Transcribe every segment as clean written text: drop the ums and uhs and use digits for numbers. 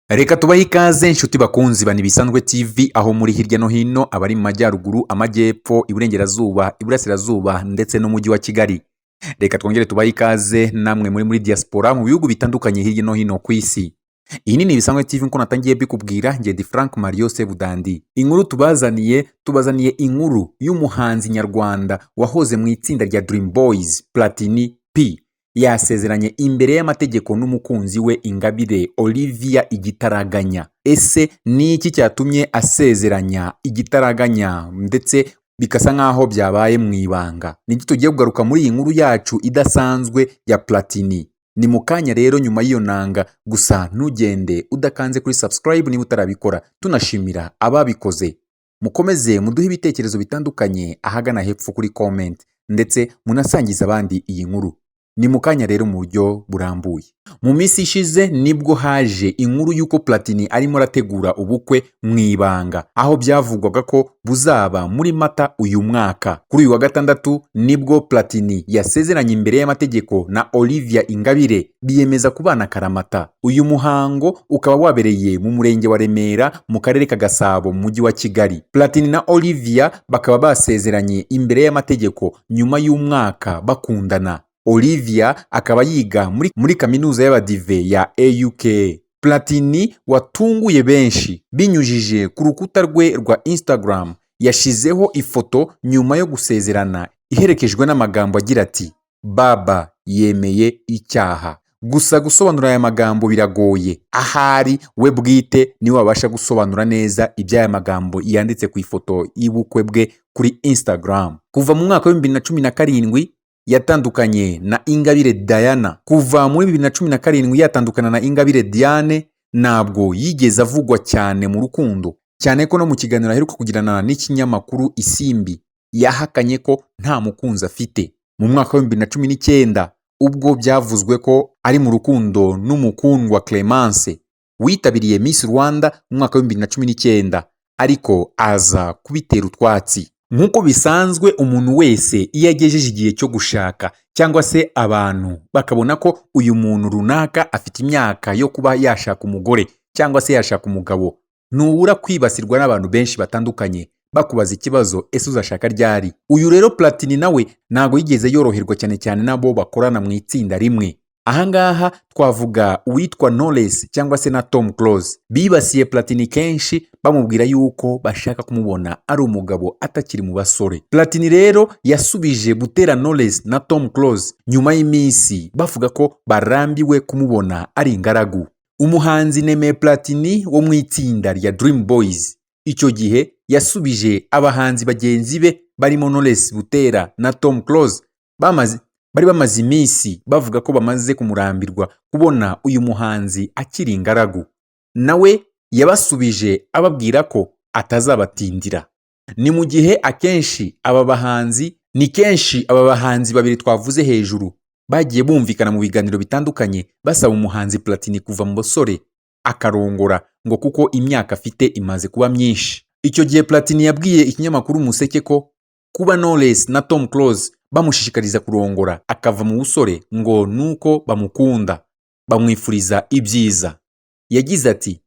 Reka tubahe ikaze, inshuti bakunzi ba Nibisanzwe TV, aho muri hirya no hino, abari mu majyaruguru, amajyepfo, iburengerazuba, iburasirazuba ndetse n'umujyi wa Kigali. Reka twongere tubahe ikaze namwe muri diaspora, mu bihugu bitandukanye hirya no hino ku isi. Iyi ni Nibisanzwe TV nkuko natangiye mbikubwira. Ngedi Frank Mario Sebudandi. Inkuru tubazaniye, tubazaniye inkuru y'umuhanzi nyarwanda wahoze mu itsinda rya Dream Boys, Platini P, yasezeranye imbere y'amategeko n'umukunzi we Ingabire Olivia igitaraganya. Ese ni iki cyatumye asezeranya igitaraganya, ndetse bigasa nk'aho byabaye mu ibanga? Nibyo tugiye kugaruka muri iyi nkuru yacu idasanzwe ya Platini. Ni mu kanya rero nyuma y'iyo nanga. Gusa ntugende udakanze kuri subscribe niba utarabikora. Tunashimira ababikoze. Mukomeze muduhe ibitekerezo bitandukanye ahagana hepfo kuri comment, ndetse munasangize abandi iyi nkuru. Ni mu kanya rero mu buryo burambuye. Mu minsi ishize nibwo haje inkuru y'uko Platini arimo arategura ubukwe mu ibanga, aho byavugwaga ko buzaba muri Mata uyu mwaka. Kuri uyu wa gatandatu nibwo Platini yasezeranye imbere y'amategeko na Olivia Ingabire, biyemeza kubana akaramata. Uyu muhango ukaba wabereye mu murenge wa Remera, mu karere ka Gasabo, mu mujyi wa Kigali. Platini na Olivia bakaba basezeranye imbere y'amategeko nyuma y'umwaka bakundana. Olivia akaba yiga muri kaminuza y'Abadive ya AUK. Platini watunguye benshi binyujije ku rukuta rwe rwa Instagram, yashizeho ifoto nyuma yo gusezerana iherekejwe n'amagambo agira ati: "Baba yemeye icyaha." Gusa gusobanura aya magambo biragoye, ahari we bwite niwe wabasha gusobanura neza iby'aya magambo yanditse ku ifoto y'ubukwe bwe kuri Instagram. Kuva mu mwaka wa 2017 yatandukanye na Ingabire Diana. Kuva muri 2017 yatandukana na Ingabire Diane, ntabwo yigeze avugwa cyane mu rukundo, cyane ko no mu kiganiro aheruka kugirana n'ikinyamakuru Isimbi yahakanye ko nta mukunzi afite. Mu mwaka wa 2019, ubwo byavuzwe ko ari mu rukundo n'Umukundwa Clemence witabiriye Miss Rwanda mu mwaka wa 2019, ariko aza kubitera utwatsi. Nk'uko bisanzwe, umuntu wese iyo agejeje igihe cyo gushaka, cyangwa se abantu bakabona ko uyu muntu runaka afite imyaka yo kuba yashaka umugore cyangwa se yashaka umugabo, ntubura kwibasirwa n'abantu benshi batandukanye bakubaza ikibazo: "Ese uzashaka ryari?" Uyu rero Platini nawe ntabwo yigeze yoroherwa, cyane cyane n'abo bakorana mu itsinda rimwe. Ahangaha twavuga uwitwa Knowless cyangwa se na Tom Close. Bibasiye Platini kenshi, bamubwira yuko bashaka kumubona ari umugabo, atakiri mu basore. Platini rero yasubije Butera Knowless na Tom Close nyuma y'iminsi bavuga ko barambiwe kumubona ari ingaragu. Umuhanzi Nemeye Platini wo mu itsinda rya Dream Boys icyo gihe yasubije abahanzi bagenzi be barimo Knowless Butera na Tom Close bari bamaze iminsi bavuga ko bamaze kumurambirwa kubona uyu muhanzi akiri ingaragu. Nawe yabasubije ababwira ko atazabatindira. Ni mu gihe akenshi aba bahanzi, ni kenshi aba bahanzi babiri twavuze hejuru bagiye bumvikana mu biganiro bitandukanye basaba umuhanzi Platini kuva mu basore akarongora, ngo kuko imyaka afite imaze kuba myinshi. Icyo gihe Platini yabwiye ikinyamakuru Umuseke ko kuba Knowless na Tom Close bamushishikariza kurongora akava mu busore ngo nuko bamukunda, bamwifuriza ibyiza. Yagize ati: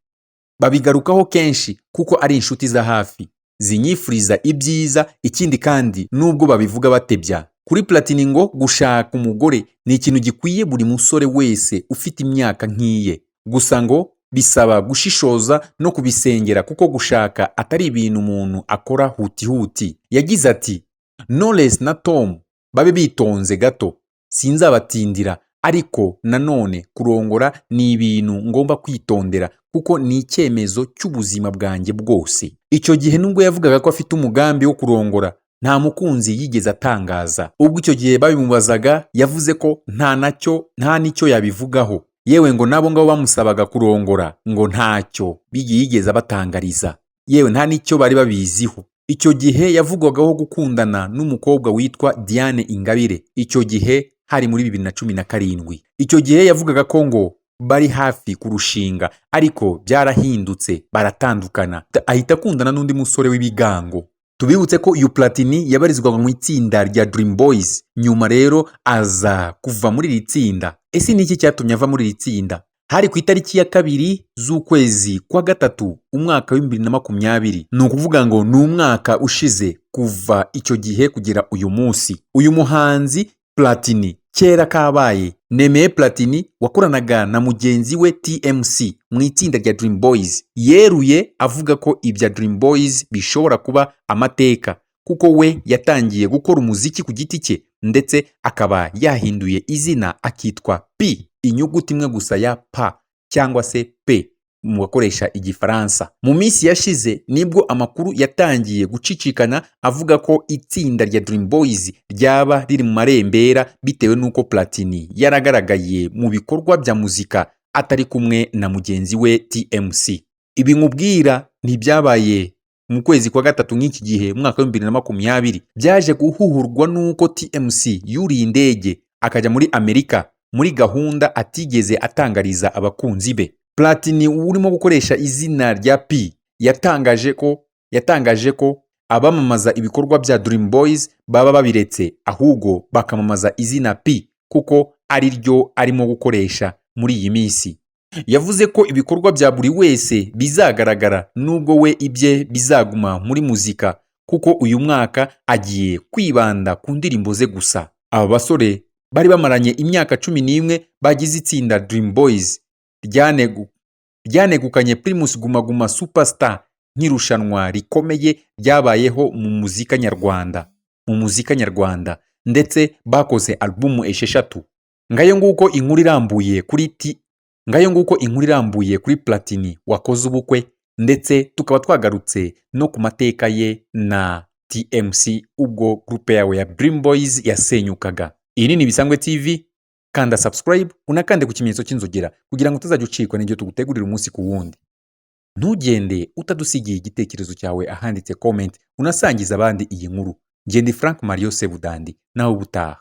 "Babigarukaho kenshi kuko ari inshuti za hafi zinyifuriza ibyiza. Ikindi kandi, nubwo babivuga batebya." Kuri Platini, ngo gushaka umugore ni ikintu gikwiye buri musore wese ufite imyaka nk'iye. Gusa ngo bisaba gushishoza no kubisengera, kuko gushaka atari ibintu umuntu akora hutihuti. Yagize ati: "Knowless na Tom babe bitonze gato, sinzabatindira, ariko nanone kurongora ni ibintu ngomba kwitondera kuko ni icyemezo cy'ubuzima bwanjye bwose." Icyo gihe, nubwo yavugaga ko afite umugambi wo kurongora, nta mukunzi yigeze atangaza. Ubwo icyo gihe babimubazaga, yavuze ko nta nacyo, nta n'icyo yabivugaho. Yewe, ngo nabo ngabo bamusabaga kurongora ngo ntacyo yigeze abatangariza, yewe nta n'icyo bari babiziho. Icyo gihe yavugwagaho gukundana n'umukobwa witwa Diane Ingabire. Icyo gihe hari muri 2017. Icyo gihe yavugaga ko ngo bari hafi kurushinga, ariko byarahindutse baratandukana, ahita akundana n'undi musore w'ibigango. Tubibutse ko uyu Platini yabarizwaga mu itsinda rya Dream Boys, nyuma rero aza kuva muri iri tsinda. Ese ni iki cyatumye ava muri iri tsinda? Hari ku itariki ya 2 z'ukwezi kwa gatatu, umwaka wa 2020. Ni ukuvuga ngo ni umwaka ushize. Kuva icyo gihe kugera uyu munsi, uyu muhanzi Platini, kera kabaye, Nemeye Platini wakoranaga na mugenzi we TMC mu itsinda rya Dream Boys, yeruye avuga ko ibya Dream Boys bishobora kuba amateka, kuko we yatangiye gukora umuziki ku giti cye, ndetse akaba yahinduye izina akitwa P, inyuguti imwe gusa ya P cyangwa se P mu bakoresha Igifaransa. Mu minsi yashize nibwo amakuru yatangiye gucicikana avuga ko itsinda rya Dream Boys ryaba riri mu marembera, bitewe n'uko Platini yaragaragaye mu bikorwa bya muzika atari kumwe na mugenzi we TMC. Ibi nkubwira ntibyabaye mu kwezi kwa gatatu nk'iki gihe mu mwaka wa 2020. Byaje guhuhurwa n'uko TMC yuriye indege akajya muri Amerika muri gahunda atigeze atangariza abakunzi be. Platini urimo gukoresha izina rya P yatangaje ko abamamaza ibikorwa bya Dream Boys baba babiretse, ahubwo bakamamaza izina P, kuko ari ryo arimo gukoresha muri iyi minsi. Yavuze ko ibikorwa bya buri wese bizagaragara, nubwo we ibye bizaguma muri muzika, kuko uyu mwaka agiye kwibanda ku ndirimbo ze gusa. Aba basore bari bamaranye imyaka 11 bagize itsinda Dream Boys ryanegukanye Primus Guma Guma Superstar nk'irushanwa rikomeye ryabayeho mu muzika nyarwanda, ndetse bakoze alubumu 6. Ngayo nguko inkuru irambuye kuri Platini wakoze ubukwe, ndetse tukaba twagarutse no ku mateka ye na TMC ubwo groupe yawe ya Dream Boys yasenyukaga. Iyi ni Bisangwe TV. Kanda subscribe, unakande ku kimenyetso cy'inzogera kugira ngo utazajya ucikwa n'ibyo tugutegurira umunsi ku wundi. Ntugende utadusigiye igitekerezo cyawe ahanditse comment, unasangiza abandi iyi nkuru. Ngende Frank Mario Sebudandi, nawe ubutaha.